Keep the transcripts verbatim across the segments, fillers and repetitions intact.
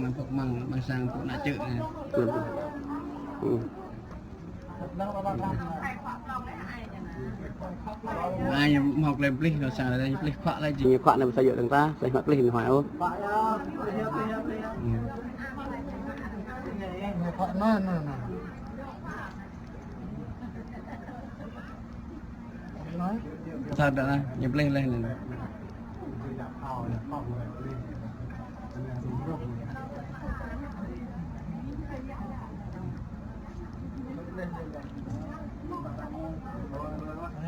Măng pŏk măng, măng sang pŏk nă čư̆ nă. Ư. Ai mă hŏk lĕ plih, nao sang lĕ plih, khuă lĕ jing. Ñu khuă nă pơsai yơh dơ̆ng ta, plih mă plih ñu hoai ôh. Ư. Khuă nă, nă, nă. Thâo đa, ñu plih leh anŭn.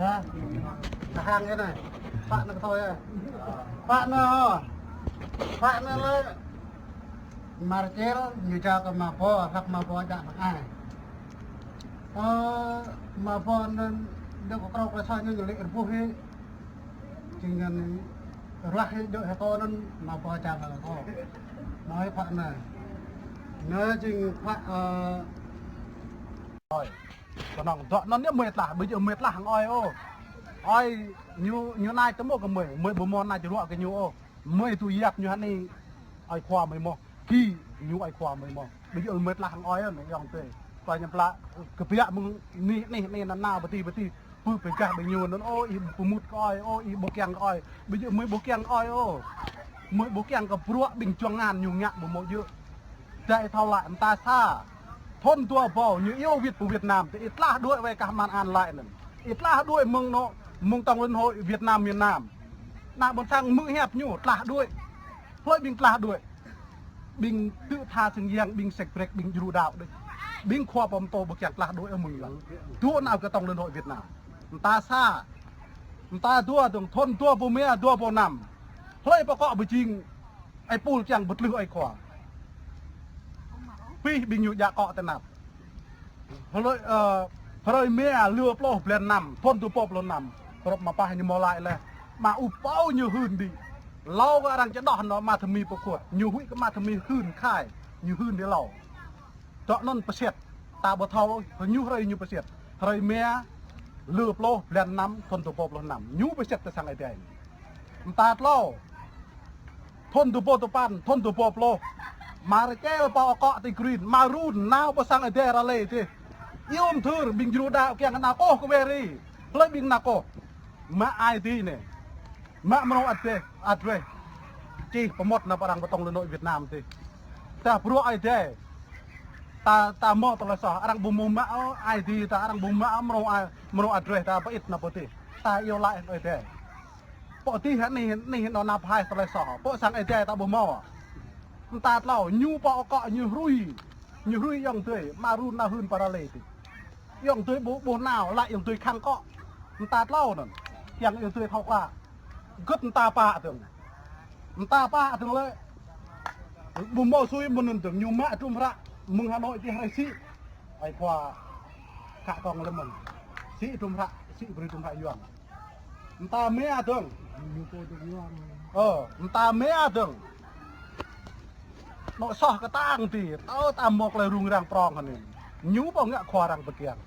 Yă. Tahan kơ anai. Pă anai kơ thâo yă. Pă anai hŏ. Pă anai lĕ. Marcel ñu čang kơ mă pô, hlăk mă pô čang kơ ai. Ơ, mă pô anŭn dŏ kơ krŏk kơ sa ñu ñu lĕ rơbuh hĭ. Jing anŭn ruah hĭ dŏ hĭ kơ anŭn mă pô čang kơ kâo. Mơi pă anai. Anai jing pă, ơ, ơi. Kơnơ̆ng dŏ anŭn ñu mơi tlah, ƀu djơ̆ mơi tlah hăng ơi ôh. Ơi ñu, ñu anai tơmô kơ mơi, mơi ƀu mơ̆n anai čơruă kơ ñu ôh. Mơi tŭ yap ñu hơni ơi khua mơi mơ̆n. Ki ñu ơi khua mơi mơ̆n. Ƀu djơ̆ mơi tlah hăng ơi anŭn yŏng tê. Tơlơi ñu pla kơbiă mơ̆ng anih, anih, anih nă nao pơti, pơti. Pơ̆ pơgah ƀing ñu anŭn, ô, ih pơmŭt kơ ơi, ô, ih ƀu kiăng kơ ơi. Ƀu djơ̆ mơi ƀu kiăng kơ ơi ôh. Mơi ƀu kiăng kơ bruă ƀing čuang ngăn ñu ngă ƀu mơ̆ djơ̆. Dai thâo laĭ mơta sa. Thŭn dua rơbâo ñu iâu wĭt pơ Việt Nam, tơ ih tlah đuaĭ wai kah mơ̆n an laĭ anŭn. Ih tlah đuaĭ mơ̆ng anŭn, mơ̆ng tổng liên hội Việt Nam miền Nam. Nă ƀôn sang hmư̆ hiăp ñu tlah đuaĭ. Hlơi ƀing tlah đuaĭ. Ƀing tŭ tha sing yang, ƀing sek brek, ƀing djru đaŏ đôč. Ƀing khua pơtô ƀu kiăng tlah đuaĭ mơ̆ng lăng. Dua nao kơ tổng liên hội Việt Nam. Mơta sa. Mơta dua dơ̆ng, thŭn dua rơbâo rơma, dua rơbâo năm. Hlơi pơkŏ pơjing ơi pul kiăng pơtlưh ơi khua. Pih ƀing ñu djă akŏ tơnap. Hlơi, ơ, hrơi rơma lơ pluh blan năm, thŭn dua rơbâo pluh năm. Rŏp mă pah ñu mơ̆ laĭ leh. Mă ƀu pô ñu hưn đĭ. Hlâo kơ arăng čơđoh anŭn mă tơmi pơkŭt. Ñu huĭ kơ mă tơmi hưn khai. Ñu hưn đĭ hlâo. Dŏ anŭn pơsit. Ta ƀu thâo, ñu hrơi ñu pơsit. Hrơi rơma lơ pluh blan năm, thŭn dua rơbâo pluh năm. Ñu pơsit tơ sang Ơi Adai. Mơta tlâo. Thŭn dua rơbâo tơpăn, thŭn dua rơbâo pluh. Marcel pơ akŏ ti Green, Marun, nao pơ sang Ơi Adai ră lĕ tih. Iâu mơthưr, ƀing djru đaŏ kiăng nao kôh kơ weri. Hlơi ƀing nao kôh. Mă ai tih anai. Mă mrô adreh, adreh. Čih pơmŏt nao pơ arăng pơ tổng liên hội Việt Nam tih. Ta bruă Ơi Adai. Ta, ta mơ̆ tơlơi soh, arăng ƀu mơ̆ mă ôh, ai tih ta arăng ƀu mă ôh, mrô a-, mrô adreh ta pơit nao pơ tih. Ta iâu laĭ Ơi Adai. Pơ tih hă anih, anih anŭn nao pơhaih tơlơi soh. Pơ sang Ơi Adai ta ƀu mơ̆. Mơta tlâo, ñu pơ akŏ ñu hrui. Ñu hrui yŏng tui, Marun nao hưn pơ ră lĕ tih. Yŏng tui ƀu, ƀu nao, laĭ yŏng tui khăng akŏ. Mơta tlâo anŭn. Kiăng yŏng tui thâo klă. Gơ̆t mơta pă dơ̆ng. Mơta pă dơ̆ng lĕ. Ƀu mơ̆ sui mơnŭn dơ̆ng, ñu mă trŭm hră. Mơ̆ng Hà Nội tih hrơi sĭ. Ơi khua. Khă kông lĕ mơ̆n. Sĭ trŭm hră, sĭ brơi trŭm hră yuan. Mơta rơma dơ̆ng. Ơ, mơta rơma dơ̆ng. Nŏ soh kơtang tih, tơl ta mơ̆ tơlơi rŭng răng prŏng hơnĭ. Ñu ƀu ngă khua arăng pơkiăng.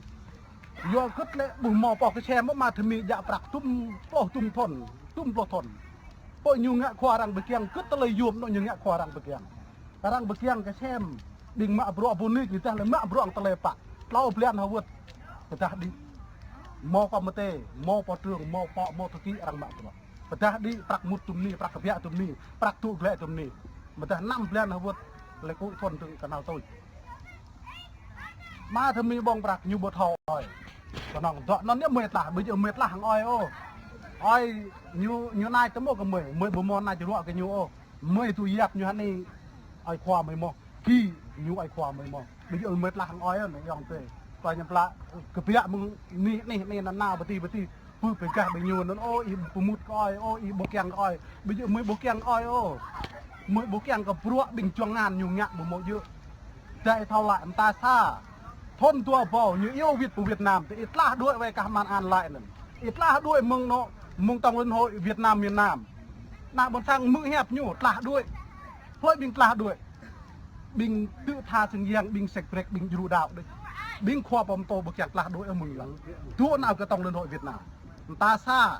Yua gơ̆t lĕ ƀu mơ̆ pô kơsem mă tơmi djă prăk tum pluh tum thŭn, tum pluh thŭn. Pô ñu ngă khua arăng pơkiăng, gơ̆t tơlơi yôm nŏ ñu ngă khua arăng pơkiăng. Arăng pơkiăng kơsem, ƀing mă bruă ƀu nik ñu tah lĕ mă bruă tơlơi pă. Tlâo blan hơwơ̆t, pơdah đĭ. Mơ̆ kơ mơtê, mơ̆ pô trương, mơ̆ pô, mơ̆ tơki arăng mă bruă. Pơdah đĭ prăk mŭt tŭm ni, prăk kơbiă tŭm ni, prăk tŭ glĕ tŭm ni. Mơdah năm blan hơwơ̆t, lĕ kŭ thŭn tơ̆ng kơnăl tui. Mă tơmi ƀơ̆ng prăk ñu ƀu thâo ơi. Kơnơ̆ng dŏ anŭn ñu mơi tlah, ƀu djơ̆ mơi tlah hăng ơi ôh. Ơi ñu, ñu anai tơmô kơ mơi, mơi ƀu mơ̆n anai čơruă kơ ñu ôh. Mơi tŭ yap ñu hơni ơi khua mơi mơ̆n. Ki ñu ơi khua mơi mơ̆n. Ƀu djơ̆ mơi tlah hăng ơi anŭn yŏng tê. Tơlơi ñu pla kơbiă mơ̆ng anih, anih, anih nă nao pơti, pơti. Pơ̆ pơgah ƀing ñu anŭn, ô, ih pơmŭt kơ ơi, ô, ih ƀu kiăng kơ ơi. Ƀu djơ̆ mơi ƀu kiăng kơ ơi ôh. Mơi ƀu kiăng kơ bruă ƀing čuang ngăn ñu ngă ƀu mơ̆ djơ̆. Dai thâo laĭ mơta sa. Thŭn dua rơbâo ñu iâu wĭt pơ Việt Nam, tơ ih tlah đuaĭ wai kah mơ̆n an laĭ anŭn. Ih tlah đuaĭ mơ̆ng anŭn, mơ̆ng tổng liên hội Việt Nam miền Nam. Nă ƀôn sang hmư̆ hiăp ñu tlah đuaĭ. Hlơi ƀing tlah đuaĭ. Ƀing tŭ tha sing yang, ƀing sek brek, ƀing djru đaŏ đôč. Ƀing khua pơtô ƀu kiăng tlah đuaĭ ôh mơ̆ng lăng. Dua nao kơ tổng liên hội Việt Nam. Mơta sa.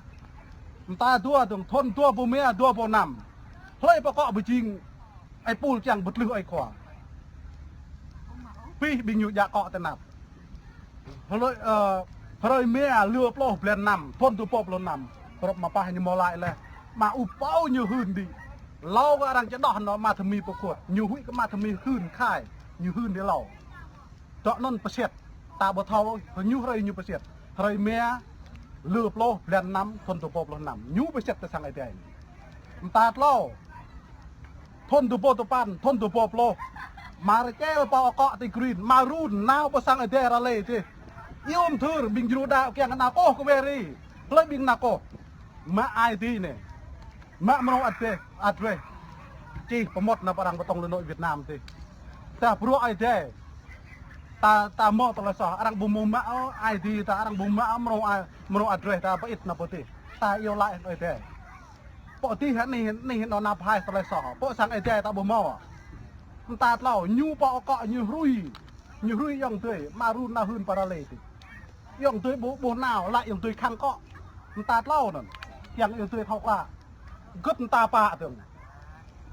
Mơta dua dơ̆ng, thŭn dua rơbâo rơma, dua rơbâo năm. Hlơi pơkŏ pơjing Ơi pul kiăng bơtlưh ơi khua. Pih ƀing ñu djă akŏ tơnap. Hrơi, ơ, hrơi mia lơ pluh blan năm, thun dua pluh năm. Prăp mă pah ñu mơ̆ laĭ leh. Mă ƀu pô ñu hưn đĭ. Hlâo kơ arăng čơđoh nao mă tơmi pơkŭt. Ñu huĭ kơ mă tơmi hưn khai. Ñu hưn đĭ hlâo. Dŏ anŭn pơsit. Ta ƀu thâo, ñu hrơi ñu pơsit. Hrơi mia lơ pluh blan năm, thun dua pluh năm. Ñu pơsit tơ sang Ơi Adai. Mơta tlâo. Thun dua pluh tơpăn, thun dua pluh. Mă rơkel pô akŏ ti green, mă run, nao pơ sang Ơi Adai ră lĕ tih. Iâu mơthưr, ƀing jru đaŏ kiăng nao kôh kơ Meri. Hlơi ƀing nao kôh. Mă ai ti anai. Mă mrô address, address. Čih pơmŏt nao pơ arăng pơtŏng lơnŏ Việt Nam tih. Ta bruă Ơi Adai. Ta, ta mơ̆ tơlơi soh. Arăng ƀu mơ̆ mă ai ti ta, arăng ƀu mă mrô a-, mrô address ta pơit nao pơ tih. Ta iâu laĭ Ơi Adai. Pô tih hă anih, anih nao nao pơhaih tơlơi soh. Pô sang Ơi Adai ta ƀu mơ̆. Mơta tlâo, ñu pô akŏ ñu hrui. Ñu hrui ayŏng adơi, mă run nao hưn pơ ră lĕ tih. Ayŏng adơi ƀu, ƀu nao, laĭ ayŏng adơi khăng akŏ. Mơta tlâo anŭn. Kiăng ayŏng adơi thâo klă. Gơ̆t mơta pă dơ̆ng.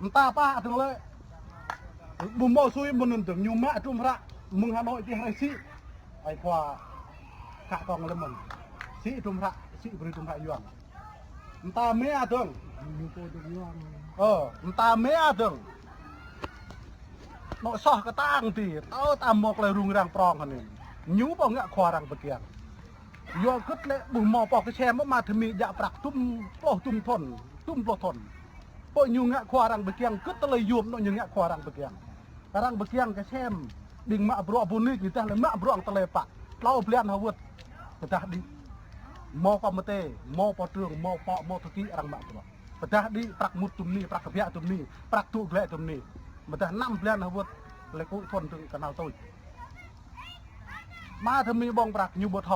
Mơta pă dơ̆ng lĕ. Ƀu mơ̆ sui mơ̆n anŭn dơ̆ng, ñu mă trum hră. Mơ̆ng Hà Nội tih hrơi sĭ. Ơi khua khă kông lĕ mơ̆n. Sĭ trum hră, sĭ brơi trum hră yuan. Mơta mia dơ̆ng. Ơ, mơta mia dơ̆ng. Nao soh kơtang tih, tơl ta mơ̆ tơlơi rŭng răng prŏng hơnĭn. Ñu pô ngă khua arăng pơkiăng. Yua gơ̆t lĕ ƀu mơ̆ pô kơsem mă tơmi djă prăk dŭm pluh dŭm thun, dŭm pluh thun. Pô ñu ngă khua arăng pơkiăng, gơ̆t tơlơi yôm nao ñu ngă khua arăng pơkiăng. Arăng pơkiăng kơsem, ƀing mă bruă ƀu nik, ñu dah lĕ mă bruă tơlơi pă. Tlâo blan hơwơ̆t, pơdah đĭ. Mơ̆ pô mơtê, mơ̆ pô trương, mơ̆ pô, mơ̆ thư ký arăng mă bruă. Pơdah đĭ prăk mŭt dŭm ni, prăk kơbiă dŭm ni, prăk tŭ glĕ dŭm ni. Pơdah năm blan hơwơ̆t, lĕ kŭ thun dơ̆ng kơnăl tui. Mă tơmi ƀơ̆ng prăk ñu ƀu thâo